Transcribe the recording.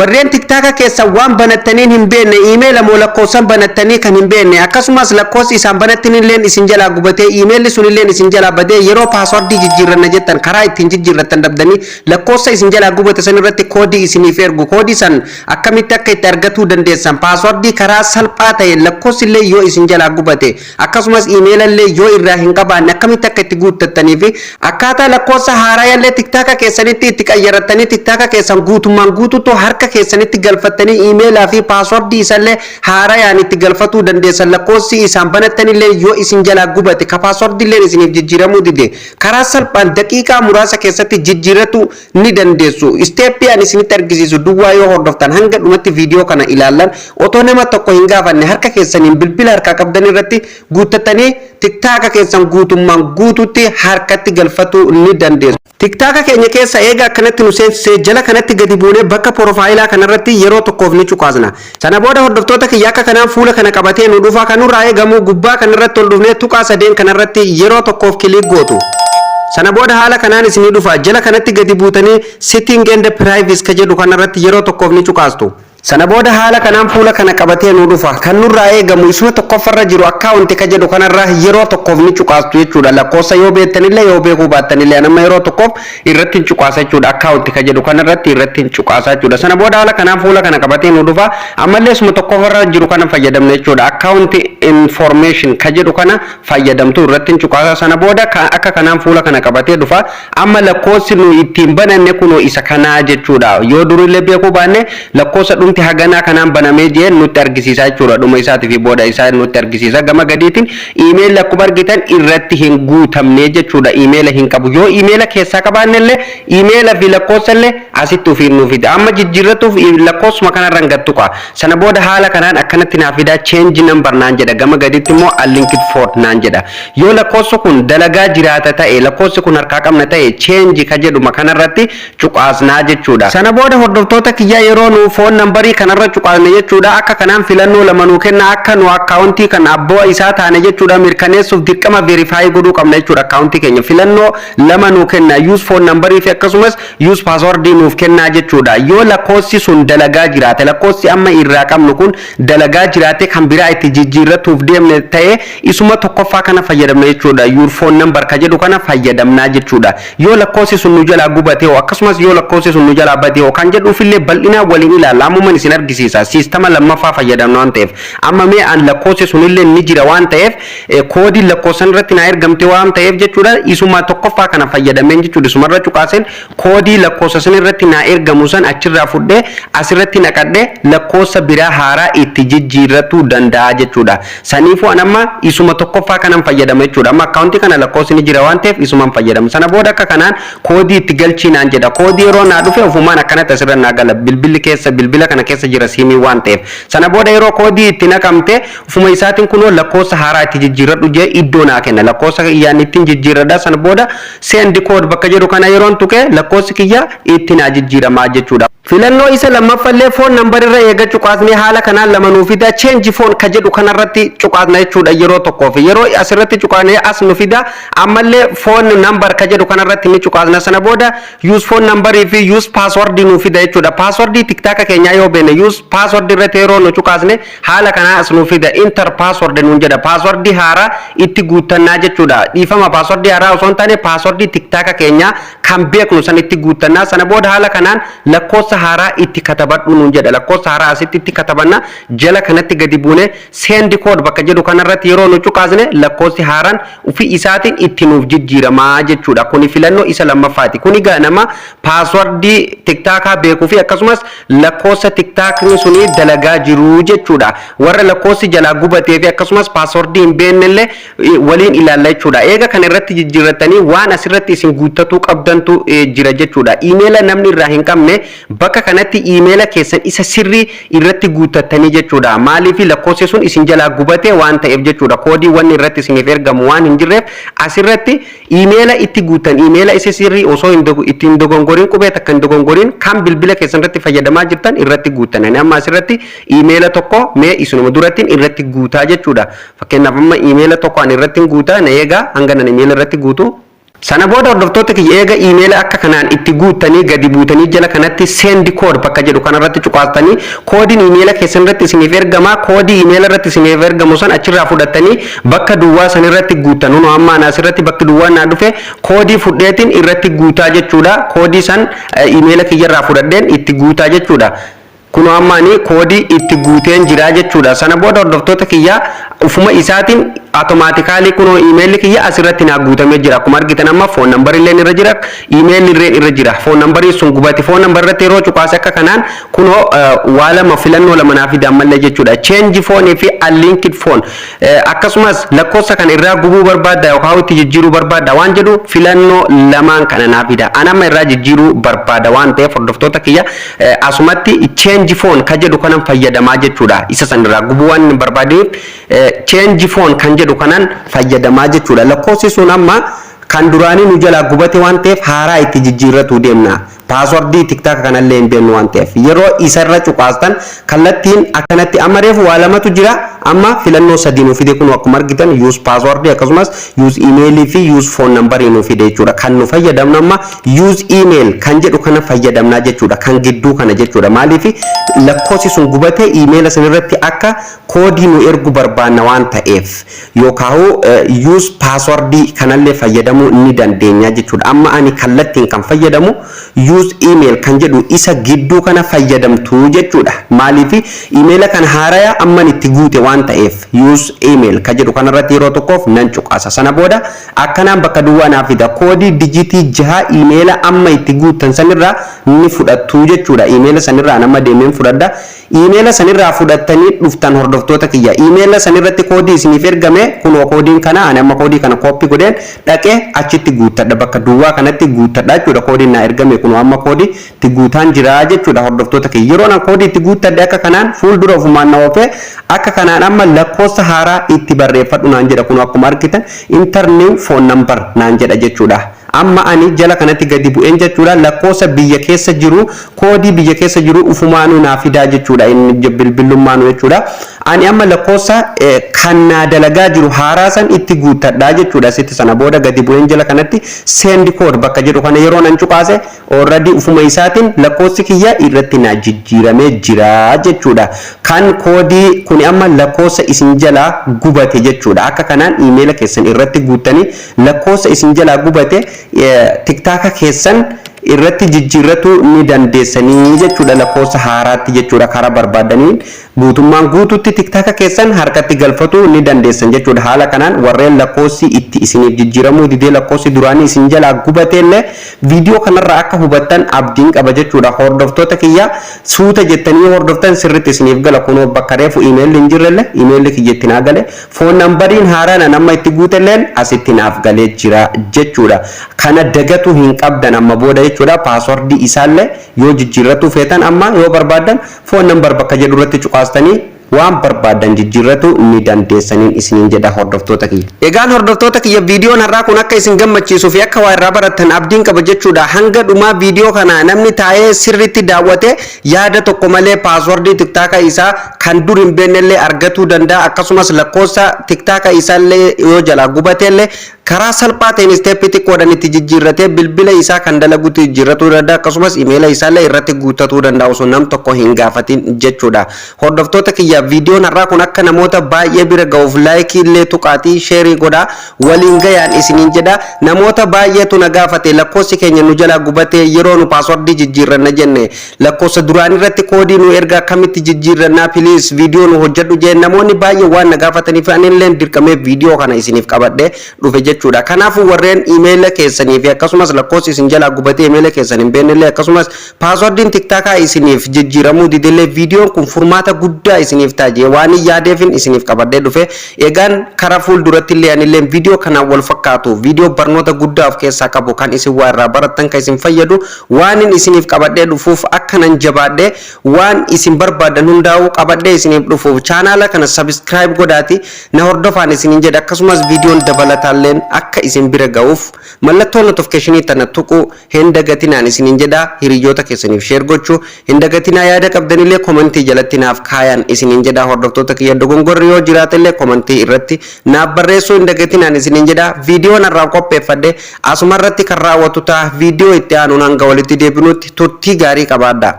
Warreen TikTok keessa waan banattaniin hin beekne, iimeela moo lakkoofsan banattanii kan hin beekne, akkasumas lakkoofsi isaan banattanillee isin jalaa gubatee, iimeelli sunillee isin jalaa badee, yeroo paaswordii jijjiirranna jettan karaa ittiin jijjiirrattan dhabdanii, lakkoofsa isin jalaa gubate san irratti koodii isiniif ergu, koodii san akkamitti akka itti argatuu dandeessan, paaswordii karaa salphaa ta'e lakkoofsi illee yoo isin jalaa gubate, akkasumas iimeelallee yoo irraa hin qabaanne akkamitti akka itti guuttattanii fi akkaataa lakkoofsa haaraayallee TikTok keessanitti itti qayyarattanii TikTok keessan guutummaan guutuutu harka keessanitti galfattanii, iimeelaa fi paaswordii isallee haarayaan itti galfatuu dandeessan, lakkoofsi isaan banattanillee yoo isin jalaa gubate, ka paaswordiillee isiniif jijjiiramuu dide, karaa salphaan daqiiqaa muraasa keessatti jijjiirratu ni dandeessu. Isteeppii ani isinitti argisiisu duwwaa yoo hordoftan, hanga dhumatti viidiyoo kana ilaallan, otoo nama tokko hin gaafanne harka keessaniin bilbila harkaa qabdan irratti guuttattanii TikTok keessan guutummaan guututti harkatti galfatuu ni dandeessu. TikTok keenya keessa eega akkanatti nu seensisee, jala kanatti gadi buunee bakka porofaayilaa kanarratti yeroo tokkoof ni cuqaasna. Sana booda, hordoftoota kiyya, akka kanaan fuula kana qabatee nu dhufa. Kan nurraa eegamu gubbaa kanarratti ol dhufnee tuqaa sadeen kanarratti yeroo tokkoof click gootu. Sana booda haala kanaan isinii dhufa. Jala kanatti gadi buutanii setting and privacy ka jedhu kanarratti yeroo tokkoof ni cuqaastu. Sana booda haala kanaan fuula kana qabatee nu dhufa. Kan nurraa eegamu isuma tokkoffarra jiru account ka jedhu kanarra yeroo tokkoof ni cuqaastu jechuudha. Lakkoofsa yoo beektanillee, yoo beekuu baattanillee, amma yeroo tokkoof irratti hin cuqaasa jechuudha. Account ka jedhu kanarratti irratti hin cuqaasa jechuudha. Sana booda haala kanaan fuula kana qabatee nu dhufa. Ammallee isuma tokkoffarra jiru kana fayyadamna jechuudha. Account information ka jedhu kana fayyadamtu, irratti hin cuqaasa. Sana booda akka kanaan fuula kana qabatee dhufa. Amma lakkoofsi nu ittiin bananne kunoo isa kanaa jechuudha. Yoo durillee beekuu baanne, lakkoofsa dhumti haganaa kanaan banamee jee nutti argisiisa jechuudha. Dhuma isaatii fi booda isaa nutti argisiisa. Gama gadiitiin iimeelli akkuma argitan irratti hin guutamne jechuudha. Iimeela hin qabu. Yoo iimeela keessaa qabaanne illee, iimeela fi lakkoofsa illee asitti ofiin nuuf fida. Amma jijjiirratuuf lakkoofsuma kanarra hin gattuqa. Sana booda haala kanaan akkanatti naaf fida, change number naan jedha. Gama gadiitti immoo unlinked phone naan jedha. Yoo lakkoofsi kun dalagaa jiraata ta'e, lakkoofsi kun harkaa qabna ta'e, change ka jedhuma kanarratti cuqaasnaa jechuudha. Sana booda, hordoftoota kiyyaa, yeroo nu phone numberii kanarra cuqaasne jechuudha, akka kanaan filannoo lama nuu kenna. Akka nu akkaawuntii kan abboo isaa taane jechuudha mirkaneessuuf dirqama verify godhuu qabna jechuudha akkaawuntii keenya. Filannoo lama nuu kenna, use phone numberii fi akkasumas use passwordii nuuf kennaa jechuudha. Yoo lakkoofsi sun dalagaa jiraate, lakkoofsi amma irraa qabnu kun dalagaa jiraate, kan biraa itti jijjiirratuuf deemne ta'e, isuma tokkoffaa kana fayyadamna jechuudha. Your phone number ka jedhu kana fayyadamnaa jechuudha. Yoo lakkoofsi sun nu jalaa gubate hoo, akkasumas yoo lakkoofsi sun nu jalaa bade hoo kan jedhuufillee bal'inaan waliin ilaalla. Ammuman isin argisiisa, siistama lammaffaa fayyadamna waan ta'eef. Amma mee an lakkoofsi sunillee ni jira waan ta'eef, koodiin lakkoofsan irratti naa ergamte waan ta'eef jechuudha, isuma tokkoffaa kana fayyadameen jechuudha. Isumarra cuqaaseen koodii lakkoofsa san irratti naa ergamu san achirraa fudhee asirratti naqadhee lakkoofsa biraa haaraa itti jijjiirratuu danda'a jechuudha. Saniifuu an amma isuma tokkoffaa kanan fayyadama jechuudha. Amma akkaawuntii kana lakkoofsi ni jira waan ta'eef isuman fayyadama. Sana booda akka kanaan koodii itti galchii naan jedha. Koodii yeroo naa dhufe ofumaan akkanatti asirra naa gala. Bilbilli keessa, bilbila kana keessa jira siimii waan ta'eef. Sana booda yeroo koodii itti naqamte, ofuma isaatiin kunoo lakkoofsa haaraa itti jijjiirradhu jee iddoo naa kenna. Lakkoofsa kiyyaan ittiin jijjiirradha. Sana booda send code bakka jedhu kana yeroon tuqe, lakkoofsi kiyya itti naa jijjiiramaa jechuudha. Filannoo isa lammaffallee phone number irra eega cuqaasnee, haala kanaan lama nuu fida. Change phone ka jedhu kanarratti cuqaasna jechuudha yeroo tokkoof. Yeroo asirratti cuqaasnee as nu fida. Ammallee phone number ka jedhu kanarratti ni cuqaasna. Sana booda use phone numberii fi use password nu fida jechuudha. Passwordii TikTok keenyaa yoo beekne, use password irratti yeroo nu cuqaasne, haala kanaa as nu fida. Enter password nuun jedha. Passwordii haaraa itti guuttannaa jechuudha. Dhiifama, passwordii haaraa osoo hin taane passwordii TikTok keenyaa kan beeknu san itti guuttannaa. Sana booda haala kanaan lakkoofsa haaraa itti katabadhu nuun jedha. Lakkoofsa haaraa asitti itti katabanna. Jala kanatti gadi buune send code bakka jedhu kanarratti yeroo nu cuqaasne, lakkoofsi haaraan ofii isaatiin itti nuuf jijjiiramaa jechuudha. Kuni filannoo isa lammaffaati. Kuni gaa nama paaswordii TikTokaa beekuu fi akkasumas lakkoofsa TikTokni suni dalagaa jiru jechuudha. Warra lakkoofsi jalaa gubatee fi akkasumas paaswordii hin beeknellee waliin ilaalla jechuudha. Eega kana irratti jijjiirratanii, waan asirratti isin guuttatuu qabdantu jira jechuudha. Iimeela namni irraa hin qabne, bakka kanatti iimeela keessan isa sirrii irratti guuttattanii jechuudha. Maaliif? Lakkoofsi sun isin jalaa gubate waan ta'eef jechuudha. Koodii wanni irratti isiniif ergamu waan hin jirreef, asirratti iimeela itti guuttan, iimeela isa sirrii osoo ittiin dogongoriin, qubee takka hin dogongoriin, kan bilbila keessan irratti fayyadamaa jirtan irratti guuttan. Ani amma asirratti iimeela tokko mee isinuma durattiin irratti guutaa jechuudha. Fakkeenyaaf amma iimeela tokko ani irratti guutaa, na eegaa hanga nan iimeela irratti guutu. Sana booda, hordoftoota kiyya, eega iimeela akka kanaan itti guuttanii gadi buutanii, jala kanatti "send code" bakka jedhu kanarratti cuqaastanii, koodiin iimeela keessan irratti isiniif ergama. Koodii iimeela irratti isiniif ergamu san achirraa fudhattanii bakka duwwaa san irratti guuttan. Hunoo amma ana asirratti bakki duwwaa naa dhufe, koodii fudheetiin irratti guutaa jechuudha. Koodii san iimeela kiyyarraa fudhadheen itti guutaa jechuudha. Kunoo amma ani koodii itti guuteen jira jechuudha. Sana booda, hordoftoota kiyyaa, ufuma isaatiin automatically kunoo iimeelli kiyya asirratti naa guutamee jira. Akkuma argitan amma phone number illeen irra jira, iimeelli illee irra jira. Phone number sun gubate. Phone number irratti yeroo cuqaase akka kanaan kunoo waa lama, filannoo lama naa fida ammallee jechuudha. Change phone fi unlinked phone, akkasumas lakkoofsa kana irraa gubuu barbaadda yookaan itti jijjiiruu barbaadda waan jedhu filannoo lamaan kana naa fida. Ani amma irraa jijjiiruu barbaada waan ta'eef, hordoftoota kiyya, asumatti "change phone" ka jedhu kanan fayyadamaa jechuudha. Isa san irraa gubuu waan hin barbaadiniif "change phone" kan jedhu kanan fayyadamaa jechuudha. Lakkoofsi sun amma kan duraanii nu jalaa gubate waan ta'eef haaraa itti jijjiirratu deemna. Password TikTok kanallee hin beeknu waan ta'eef, yeroo isarra cuqaastan kallattiin akkanatti amma reefu waa lamatu jira, amma filannoo sadii nu fide. Kun akkuma argitan use password, akkasumas use email fi use phone number nu fide jechuudha. Kan nu fayyadamnu amma "use email" kan jedhu kana fayyadamnaa jechuudha, kan gidduu kana jechuudha. Maaliif? Lakkoofsi sun gubate, email san irratti akka koodii nu ergu barbaanna waan ta'eef, yookaan use password kanallee fayyadamuu ni dandeenya jechuudha. Amma ani kallattiin kan fayyadamu "use email" kan jedhu isa gidduu kana fayyadamtu jechuudha. Maaliif? Emaila kan haaraya amman itti guute waan ta'eef "use email" kan jedhu kanarratti yeroo tokkoof nan cuqaasa. Sana booda akkanaan bakka duwwaa naaf fida. Koodii dijitii 6 emaila amma itti guuttan sanirraa ni fudhattu jechuudha. Emaila sanirraa nama deemeen fudhadha. Emaila sanirraa fudhattanii dhuftan, hordoftoota kiyya. Emaila sanirratti koodii isiniif ergame, kunoo koodiin kana. Ani amma koodii kana copy godheen dhaqee achitti guuttadha, bakka duwwaa kanatti guuttadha jechuudha. Koodiin naa ergame kunoo, amma koodii itti guutaan jira jechuudha, hordoftoota kiyya. Yeroo nan koodii itti guuttadhe akka kanaan fuuldura ofumaan na oofee, akka kanaan amma lakkoofsa haaraa itti barreeffadhu naan jedha. Kunoo akkuma argitan "enter new phone number" naan jedha jechuudha. Amma ani jala kanatti gadi bu'een jechuudha, lakkoofsa biyya keessa jiru, koodii biyya keessa jiru ufumaanuu naa fidaa jechuudha, inni bilbilummaanuu jechuudha. Ani amma lakkoofsa kan naa dalagaa jiru haaraa san itti guuttadhaa jechuudha asitti. Sana booda gadi bu'een jala kanatti "send code" bakka jedhu kana yeroo nan cuqaase, already ufuma isaatiin lakkoofsi kiyya irratti naa jijjiiramee jira jechuudha. Kan koodii kuni amma lakkoofsa isin jalaa gubate jechuudha. Akka kanaan iimeela keessan irratti guuttanii lakkoofsa isin jalaa gubate TikTok keessan irratti jijjiirratu ni dandeessanii jechuudha, lakkoofsa haaraatti jechuudha. Karaa barbaadaniin guutummaan guututti TikTok keessan harkatti galfatu ni dandeessan jechuudha. Haala kanaan warreen lakkoofsi itti isiniif jijjiiramuu didee, lakkoofsi duraanii isin jalaa gubateellee, viidiyoo kanarraa akka hubattan abdiin qaba jechuudha. Hordoftoota kiyya, suuta jettanii hordoftan sirriitti isiniif gala. Kunoo bakka reefu iimeelli hin jirrellee iimeelli kiyya itti naa gale, phone numberiin haaraan amma itti guutelleen asitti naaf galee jira jechuudha. Kana dagatu hin qabdan amma booda jechuudha. Password isaallee yoo jijjiirratu feetan, amma yoo barbaaddan "phone number" bakka jedhu irratti cuqaastanii waan barbaadan jijjiirratu ni dandeessaniin isiniin jedha, hordoftoota kiyya. Egaan hordoftoota kiyya, viidiyoon har'aa kun akka isin gammachiisuu fi akka waa irraa barattan abdiin qaba jechuudha. Hanga dhumaa viidiyoo kana namni taa'ee sirriitti daawwate yaada tokko malee password TikTok isaa kan dur hin beeknellee argatuu danda'a. Akkasumas lakkoofsa TikTok isaallee yoo jalaa gubateellee karaa salphaa ta'een step xiqqoodhaan itti jijjiirratee bilbila isaa kan dalagutti jijjiirratuu danda'a. Akkasumas imeela isaallee irratti guuttatuu danda'a osoo nam tokko hin gaafatin jechuudha. Hordoftoota kiyya, viidiyoon har'aa kun akka namoota baay'ee bira ga'uuf like illee tuqaatii share godhaa waliin gayaan isiniin jedha. Namoota baay'eetu na gaafate, lakkoofsi keenya nu jalaa gubatee, yeroo nu password jijjiirranna jenne lakkoofsa duraan irratti koodii nu erga, akkamitti jijjiirrannaa, please viidiyoo nu hojjedhu jee namoonni baay'ee waan na gaafataniif anillee dirqamee viidiyoo kana isiniif qabadhee dhufe jechuudha. Kanaafuu warreen imeela keessanii fi akkasumas lakkoofsi isin jalaa gubatee imeela keessan hin beeknellee, akkasumas passwordiin TikTok isiniif jijjiiramuu didellee, viidiyoon kun furmaata guddaa isiniif ta'a waan hin yaadeefin isiniif qabadhee dhufe. Egaan karaa fuulduratti illee anillee viidiyoo kanaan wal fakkaatu, viidiyoo barnoota guddaa of keessaa qabu, kan isin waa irraa barattan, kan isin fayyadu waan inni isiniif qabadhee dhufuuf, akkanan jabaadhee waan isin barbaadan hundaa'uu qabadhee isiniif dhufuuf chaanaala kana subscribe godhaati na hordofaan isiniin jedha. Akkasumas viidiyoon dabalataalleen akka isin bira ga'uuf mallattoo notificationii tana tuquu hin dagatinaan isiniin jedha. Hiriyoota keessaniif share gochuu hin dagatinaa. Yaada qabdanillee commentii jalatti naaf kaayan isiniin jedha. Hordoftoota kiyya, dogongorri yoo jiraatellee commentii irratti naaf barreessuu hin dagatinaan isiniin jedha. Viidiyoon har'aaf qopheeffadhe asuma irratti kan raawwatu ta'a. Viidiyoo itti aanuun hanga walitti deebinutti turtii gaarii qabaadha.